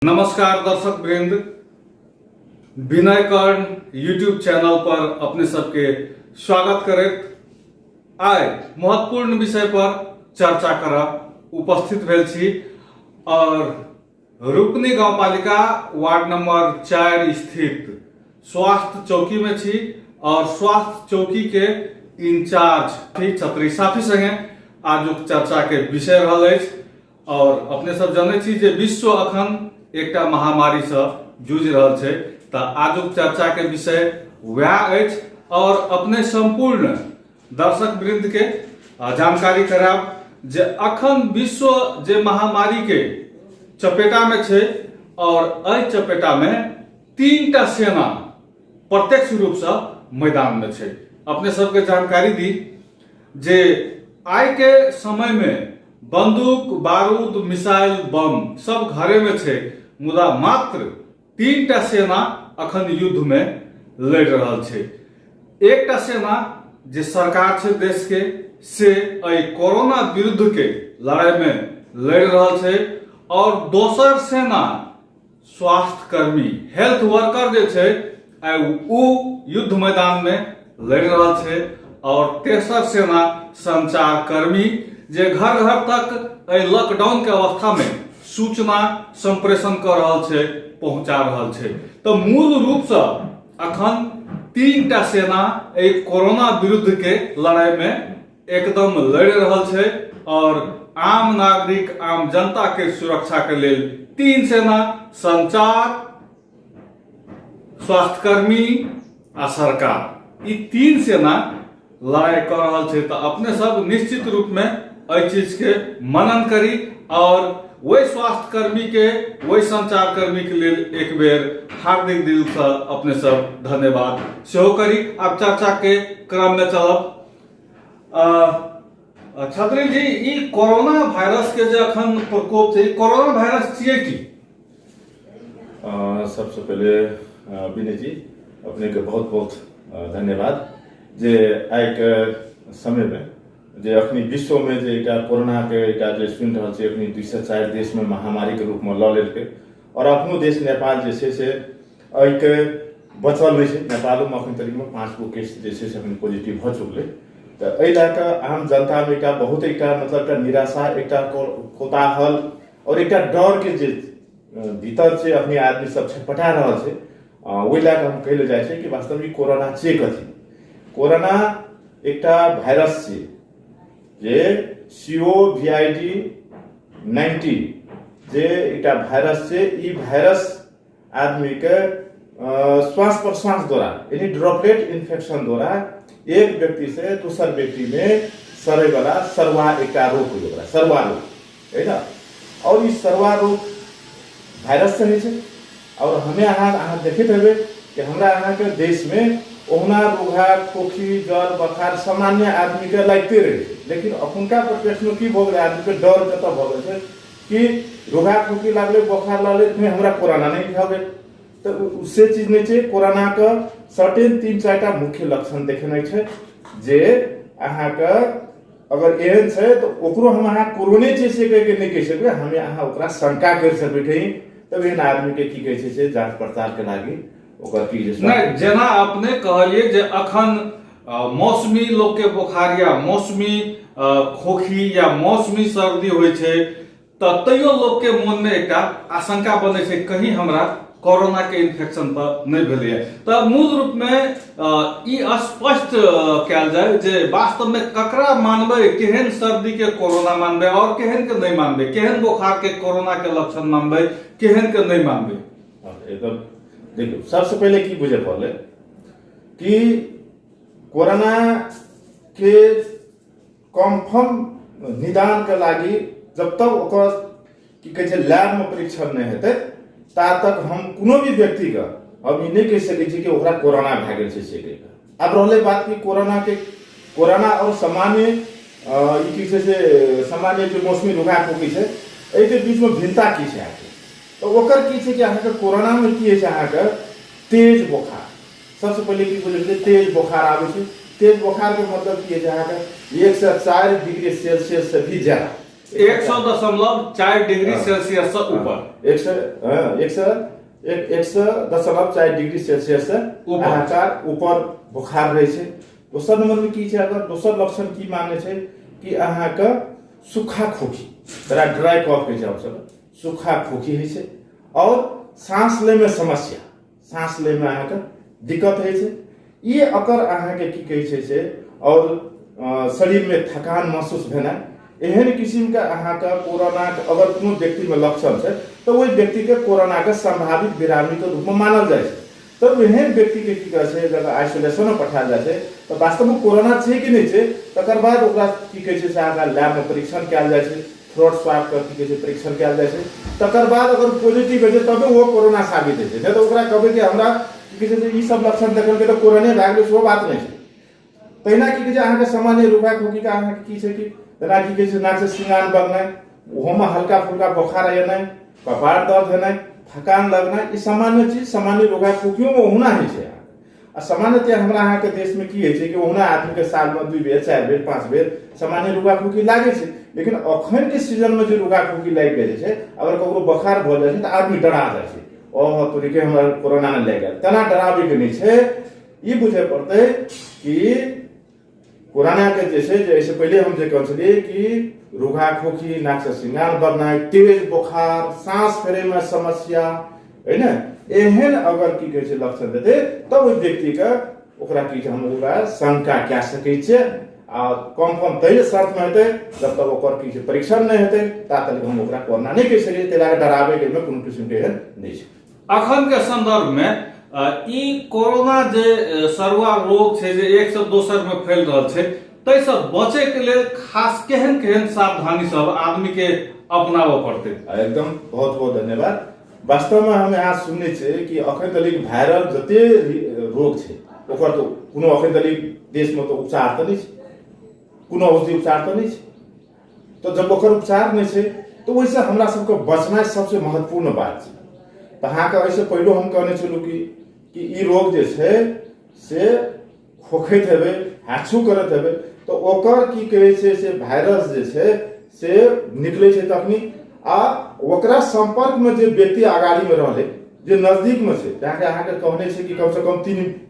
नमस्कार दर्शक वृंद, विनय कर्ण यूट्यूब चैनल पर अपने सबके स्वागत करैत आइ महत्वपूर्ण विषय पर चर्चा करब उपस्थित भेल छी और रूपनी गांवपालिका वार्ड नंबर 4 स्थित स्वास्थ्य चौकी में छी और स्वास्थ्य चौकी के इंचार्ज छत्री साफी संगे आजुक चर्चा के विषय रहल अछि। और अपने सब जनै छी जे विश्व अखन एकटा महामारी से जूझि रहल छै, तऽ आजुक चर्चा के विषय वएह अछि। और अपने संपूर्ण दर्शक वृंद के जानकारी करायब जे अखन विश्व जे महामारी के चपेटा में छै और एहि चपेटा में तीनटा सेना प्रत्यक्ष रूप से मैदान में छै। अपने सबके जानकारी दी जे आइ के समय में बंदूक, बारूद, मिसाइल, बम सब घरे में छै, मुदा मात्र तीनटा सेना अखन युद्ध में लड़ रहल छै। एकटा सेना जे सरकार छै देश के, से एहि कोरोना विरुद्ध के लड़ाई में लड़ रहल छै, और दोसर सेना स्वास्थ्यकर्मी, हेल्थ वर्कर जे छै, आइ उ युद्ध मैदान में लड़ रहल छै, और तेसर सेना संचारकर्मी जे घर घर तक एहि लॉकडाउन के अवस्था में सूचना संप्रेषण कर रहल छै, पहुंचा रहल छै। तो मूल रूप से अखन तीनटा सेना एहि कोरोना विरुद्ध के लड़ाई में एकदम लड़ रहल छै, और आम नागरिक, आम जनता के सुरक्षा के लेल तीन सेना, संचार, स्वास्थ्यकर्मी आ सरकार, ई तीन सेना लड़ाई कर रहल छै। तो अपने सब निश्चित रूप में एहि चीज के मनन करी और वही स्वास्थ्यकर्मी के, वही संचारकर्मी के लेल एक बेर हार्दिक दिल से अपने सब धन्यवाद सेहो करी। आब चर्चा के क्रम में चलब। छत्री जी, ई कोरोना वायरस के जे अखन प्रकोप छै, कोरोना वायरस छियै की? सबसे पहले विनय जी, अपने के बहुत बहुत धन्यवाद जे आइ के समय में जे अखनी विश्व में जे एकटा कोरोना के एकटा जे सुनि रहल छी, अखनी 204 देश में महामारी के रूप में लऽ लेलकै, और अपनो देश नेपाल जे छै से एहिके बचल नहि छै। नेपालोमे अखन तकमे 5 गो केस जे छै से अखन पॉजिटिव भऽ चुकलै। तऽ एहि लए कऽ आम जनतामे एकटा बहुत एकटा मतलब एकटा निराशा, एकटा कोताहल और एकटा डरके जे भीतर छै, अखनी आदमी सब छटपटा रहल छै। ओहि लए कऽ हम कहै लए जाइ छै कि वास्तवमे ई कोरोना छियै कथी। कोरोना एकटा वायरस छियै जे COVID-19 जे एकटा वायरस छै। ई वायरस आदमीके श्वास प्रश्वास द्वारा यानी ड्रॉपलेट इन्फेक्शन द्वारा एक व्यक्ति से दोसर व्यक्ति में सरे वाला सरवा एकटा रोग होइ ओकरा सरवा रोग है ना। और ई सरवा रोग वायरस से होइ छै। और हमें अहाँ देखैत हेबै कि हमरा अहाँके देश में ओहुना रोगा खोखी जर बखार सामान्य आदमीके लागिते रहै छै, लेकिन अखुनका परिप्रेक्ष्यमे की भऽ गेलै, आदमीके डर कतऽ भऽ गेल छै कि रोगा खोखी लागलै, बोखार लागलै, नहि हमरा कोरोना नहि भऽ गेल। तऽ से चीज नहि छै। कोरोनाके सर्टेन 3-4 मुख्य लक्षण देखेनाइ छै जे अहाँके अगर एहन छै तऽ ओकरो हम अहाँ कोरोने छै से कहिके नहि कहि सकबै, हमे अहाँ ओकरा शंका करि सकबै कहीं, तब एहन आदमीके की कहै छै से जाँच पड़तालके लागि ओकर की जे नहि, जेना अपने कहलियै जे अखन मौसमी लोकके बोखार या मौसमी खोखी या मौसमी सर्दी होइ छै, तऽ तैयो लोकके मोनमे एकटा आशंका बनै छै कहीं हमरा कोरोना के इन्फेक्शन तऽ नहि भेलैए। तऽ मूल रूपमे ई स्पष्ट कयल जाय जे वास्तवमे ककरा मानबै, केहन सर्दी के कोरोना मानबै और केहन के नहि मानबै, केहन बोखार के कोरोना के लक्षण मानबै, केहन के नहि मानबै। एकदम देखियौ, सबसे पहिले की बुझे पड़लै कि कोरोना के कन्फर्म निदान के लागि जब तक ओकर की कहै छै लैब में परीक्षण नहि हेतै ता तक हम कोनो भी व्यक्ति के हम ई नहि कहि सकै छी कि ओकरा कोरोना भए गेल छै से कहि कऽ। आब रहलै बात कि कोरोना के, कोरोना और सामान्य ई की छै से सामान्य जे मौसमी रोगा खोखी छै एहिके बीचमे भिन्नता की छै अहाँके, तऽ ओकर की छै कि अहाँके कोरोनामे की होइ छै, अहाँके तेज बोखार, सबसे पहिले की बुझै छै तेज बोखार आबै छै। तेज बोखारके मतलब की होइ छै अहाँके 104 डिग्री सेल्सियस से भी ज्यादा 100.4 डिग्री सेल्सियस से ऊपर। एक सए 100.4 डिग्री सेल्सियस से ऊपर। अहाँके ऊपर बोखार रहै छै। दोसर नंबरमे की छै, अगर दोसर लक्षण की मानै छै कि अहाँके सूखा खोखी, जकरा ड्राई कफ कहै छै हमसब, सूखा खोखी होइ छै आओर साँस लैमे समस्या, साँस लैमे अहाँके दिक्कत होइ छै। ई अकर अहाँके की कहै छै से आओर शरीरमे थकान महसूस भेनाइ, एहन किसिमके अहाँके कोरोनाके अगर कोनो व्यक्तिमे लक्षण छै तऽ ओहि व्यक्तिके कोरोनाके सम्भावित बिरामीके रूपमे मानल जाइ छै। तऽ एहन व्यक्तिके की कहै छै, जब आइसोलेशनमे पठायल जाइ छै तऽ वास्तवमे कोरोना छै कि नहि छै, तकर बाद ओकरा की कहै छै से अहाँके लैबमे परीक्षण कयल जाइ छै, थ्रोट स्वाबके की कहै छै परीक्षण कयल जाइ छै। तकर बाद अगर पॉजिटिव होइ छै तबे ओहो कोरोना साबित होइ छै, नहि तऽ ओकरा कहबै कि हमरा की कहै छै ई सब लक्षण देखलकै तऽ कोरोने भए गेलै, सेहो बात नहि छै। तहिना की कहै छै अहाँके सामान्य रोगा खोखीके अहाँके की छै कि जेना की कहै छै नाकसँ सिंगान बगनाइ, ओहोमे हल्का फुल्का बोखार एनाइ, कपार दर्द हेनाइ, थकान लगनाइ, ई सामान्य चीज सामान्य रोगा खोखियोमे ओहुना होइ छै। आ सामान्यतया हमरा अहाँके देशमे की होइ छै कि ओहुना आदमीके सालमे 2 बेर, 4 बेर, 5 बेर सामान्य रोगा खोखी लागै छै। लेकिन अखनके सीजनमे जे रोगा खोखी लागि जाइ छै, अगर ककरो बोखार भऽ जाइ छै तऽ आदमी डरा जाइ छै, ओहो तोरीके हमरा कोरोना नहि लागि गेल। तेना डराबैके नहि छै। ई बुझय पड़तै कि कोरोनाके जे छै, जे एहिसँ पहिले हम जे कहने छलियै कि रोगा खोखी, नाकसँ सिंगार बढ़नाइ, तेज बोखार, साँस फेरैमे समस्या है ने, एहन अगर की कहै छै लक्षण देतै तब ओहि व्यक्तिके ओकरा की छै हम ओकरा शंका कए सकै छियै। आ कन्फर्म ताहि शर्तमे हेतै जब तक ओकर की छै परीक्षण नहि हेतै, ता तक हम ओकरा कोरोना नहि कहि सकै छियै। ताहि लए कऽ डराबैके एहिमे कोनो किसिमके एहन नहि छै। अखन के संदर्भ में ई कोरोना जे सरुआ रोग छै जे एक से दोसर में फैल रहल छै, ताहि से बचे के लेल खास केहन केहन सावधानी सब आदमी के अपनाबऽ पड़तै? एकदम, बहुत बहुत धन्यवाद। वास्तवमे हम यहाँ सुनने छियै कि अखन तलिक वायरल जते रोग छै ओकर तऽ कोनो अखन तलिक देशमे तऽ उपचार तऽ नहि छै, कोनो औषधि उपचार तऽ नहि छै। तऽ जब ओकर उपचार नहि छै तऽ ओहिसँ हमरा सबके बचनाइ सबसँ महत्वपूर्ण बात छै। तऽ अहाँके एहिसँ पहिलो हम कहने छलहुँ कि ई रोग जे छै से खोखैत हेबै, हाछू करैत हेबै तऽ ओकर की कहै छै से वायरस जे छै से निकलै छै तखनी, आ ओकरा सम्पर्कमे जे व्यक्ति अगाड़ीमे रहलै, जे नजदीकमे छै, अहाँके अहाँके कहने छै कि कमसँ कम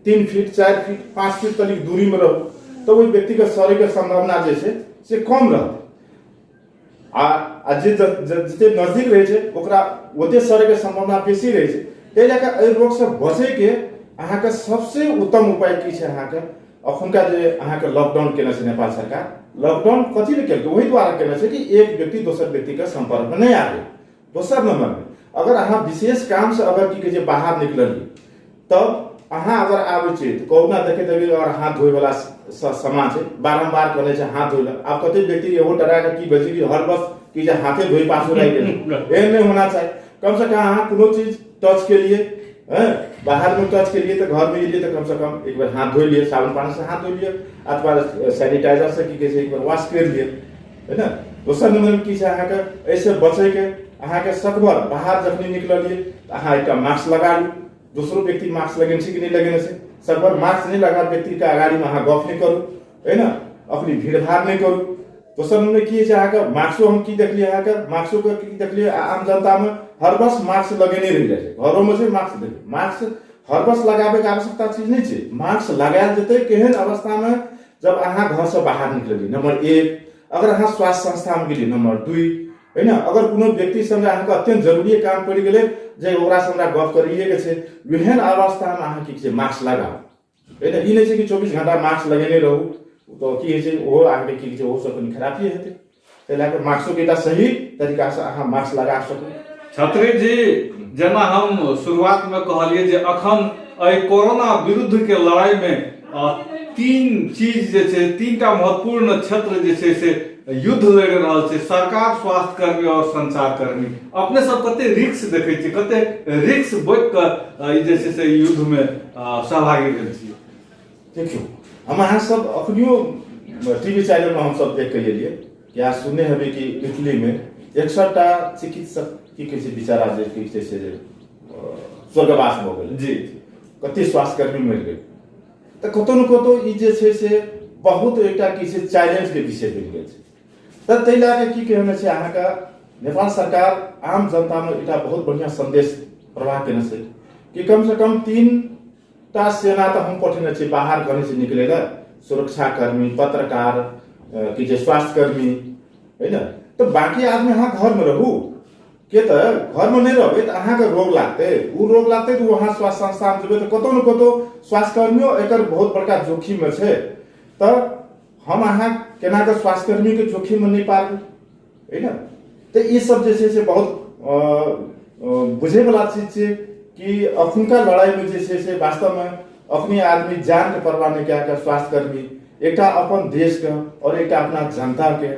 3 फीट, 4 फीट, 5 फीट तक दूरीमे रहू, तऽ ओहि व्यक्तिके सड़ैके सम्भावना जे छै से कम रहतै। आ जे जते नजदीक रहै छै ओकरा ओते सड़ैके सम्भावना बेसी रहै छै। ताहि लए कऽ एहि रोगसँ बचैके अहाँके सबसे उत्तम उपाय की छै? अहाँके अखुनका जे अहाँके लॉकडाउन केने छै नेपाल सरकार, लॉकडाउन कथी लए केलकै? ओहि दुआरे केने छै कि एक व्यक्ति दोसर व्यक्तिके सम्पर्कमे नहि आबै। दोसर नंबरमे अगर अहाँ विशेष कामसँ अगर की कहै छै बाहर निकललियै, तब अहाँ अगर आबै छियै तऽ कहुना देखैत हेबै अगर हाथ धोइवला सामान छै, बारम्बार कहने छै हाथ धोइ लए। आब कतेक व्यक्ति एहो डरा कऽ की भेल छै कि हर बस की जे हाथे धोइ पाछू रहि गेल। एहन नहि होना चाही। कमसँ कम अहाँ कोनो चीज टच केलियै, हँ, बाहरमे टच केलियै तऽ घरमे एलियै तऽ कमसँ कम एक बेर हाथ धोइ लिअ, साबुन पानीसँ हाथ धोइ लिअ अथवा सैनिटाइजरसँ की कहै छै एक बेर वॉश करि लिअ, है ने? दोसर नंबरमे की छै, अहाँके एहिसँ बचैके अहाँके सकबर बाहर जखनी निकललियै तऽ अहाँ एकटा मास्क लगा लियौ। दोसरो व्यक्ति मास्क लगेने छै कि नहि लगेने छै, सकबर मास्क नहि लगा व्यक्तिके अगाड़ीमे अहाँ गप नहि करू, है ने? अपनी भीड़भाड़ नहि करू। दोसर नंबरमे की होइ छै, अहाँके मास्को हम की देखलियै, अहाँके मास्कोके की देखलियै, आम जनतामे हर बस मास्क लगेने रहि जाइ छै, घरोमे छै मास्क। देखियौ, मास्क हर बस लगाबैके आवश्यकता चीज नहि छै। मास्क लगायल जेतै केहन अवस्थामे? जब अहाँ घरसँ बाहर निकललियै नंबर 1, अगर अहाँ स्वास्थ्य संस्थामे गेलियै नंबर 2, है ने? अगर कोनो व्यक्ति संगे अहाँके अत्यंत जरूरी काम पड़ि गेलै जे ओकरासँ हमरा गप करैएके छै, एहन अवस्थामे अहाँ की छै मास्क लगाउ, है ने? ई नहि छै कि 24 घंटा मास्क लगेने रहू, तऽ की होइ छै ओहो अहाँके की छै ओहोसँ कनि खराबी हेतै। ताहि लए कऽ मास्कोके एकटा सही तरीकासँ अहाँ मास्क लगा सकू। छत्री जी, जेना हम शुरुआत में कहलिए जे अखन एहि कोरोना विरुद्ध के लड़ाई में तीन चीज जे छै, तीनटा महत्वपूर्ण क्षेत्र जे छै से युद्ध लड़ि रहल छै, सरकार, स्वास्थ्यकर्मी और संचारकर्मी। अपने सब कते रिक्स देखै छियै, कते रिक्स बोकि कऽ ई जे छै से युद्ध में सहभागी भेल छियै? देखियौ, हम अहाँ सब अखनियो टीवी चैनलमे हमसब देख कऽ एलियै कि अहाँ सुनने हेबै कि इटलीमे 61टा चिकित्सक की कहै छै बेचारा जे की कहै छै जे स्वर्गवास भऽ गेलै कते स्वास्थ्यकर्मी मरि गेल। तऽ कतहु ने कतहु ई जे छै से बहुत एकटा की छै चैलेंजके विषय बनि गेल छै। तऽ ताहि लए कऽ की कहने छै अहाँके नेपाल सरकार आम जनतामे एकटा बहुत बढ़िआँ सन्देश प्रवाह केने छै कि कमसँ कम 3 टा सेना तऽ हम पठेने छी बाहर कहीं से निकले लए, सुरक्षाकर्मी, पत्रकार, की जे स्वास्थ्यकर्मी है ने। तऽ बाकी आदमी अहाँ घरमे रहू के तऽ घरमे नहि रहबै तऽ अहाँके रोग लागतै। ओ रोग लागतै तऽ अहाँ स्वास्थ्य संस्थान जेबै तऽ कतहु ने कतहु स्वास्थ्यकर्मियो एकर बहुत बड़का जोखिममे छै। तऽ हम अहाँ केना कऽ स्वास्थ्यकर्मीके जोखिममे नहि पारबै, है ने? तऽ ई सब जे छै से बहुत बुझैवला चीज छै कि अखुनका लड़ाइमे जे छै से वास्तवमे अखनी आदमी जानके परवाह नहि कए कऽ स्वास्थ्यकर्मी एकटा अपन देशके आओर एकटा अपना जनताके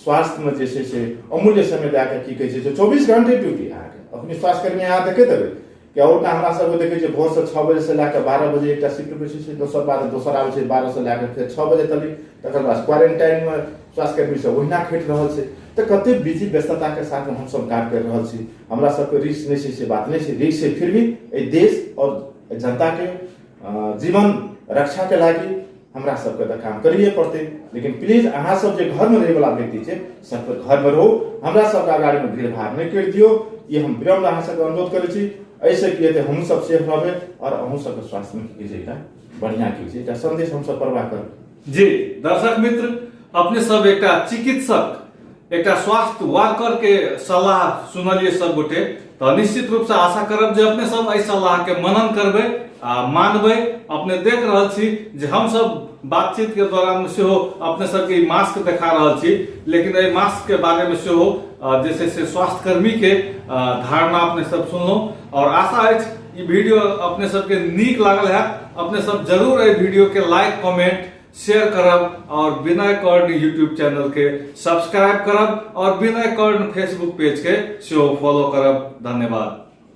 स्वास्थ्यमे जे छै से अमूल्य समय दए कऽ की कहै छै से 24 घंटे ड्यूटी अहाँके अखनी स्वास्थ्यकर्मी अहाँ देखैत हेबै कि आओर ने हमरा सबके देखै छियै, भोरसँ 6 बजेसँ लए कऽ 12 बजे एकटा शिफ्ट बैसै छै। दोसर बाद दोसर आबै छै 12सँ लए कऽ फेर 6 बजे तक। तकर बाद क्वारेंटाइनमे स्वास्थ्यकर्मी सब ओहिना खटि रहल छै। तऽ कते बिजी व्यस्तताके साथमे हमसब काज करि रहल छी। हमरा सबके रिस्क नहि छै से बात नहि छै, रिस्क छै। फिर भी एहि देश आओर जनताके जीवन रक्षाके लागि हमरा सबके तऽ काम करैए पड़तै। लेकिन प्लीज, अहाँ सब जे घरमे रहैवला व्यक्ति छै, सबके घरमे रहू। हमरा सबके अगाड़ीमे भीड़ भाड़ नहि करि दियौ, ई हम विनम्र अहाँ सबके अनुरोध करै छी। एहिसँ की हेतै? हमहूँ सब सेफ रहबै आओर अहूँ सबके स्वास्थ्यमे की कहै छै एकटा बढ़िआँ की छै एकटा सन्देश हमसब प्रवाह करबै। जी दर्शक मित्र, अपने सब एकटा चिकित्सक, एकटा स्वास्थ्य वर्कर के सलाह सुनलिए सब गोटे। तऽ निश्चित रूप से आशा करब जे अपने सब एहि सलाह के मनन करबै आ मानबै। अपने देख रहल छी जे हम सब बातचीत के दौरान सेहो अपने सबके ई मास्क देखा रहल छी, लेकिन एहि मास्क के बारे में सेहो जे छै से स्वास्थ्यकर्मी के धारणा अपने सब सुनलहुँ। और आशा अछि ई वीडियो अपने सबके नीक लागल है। अपने सब जरूर एहि वीडियो के लाइक, कमेंट, शेयर करब और विनय कर्ण यूट्यूब चैनल के सब्सक्राइब करब और विनय कर्ण फेसबुक पेज के सेहो फॉलो करब। धन्यवाद।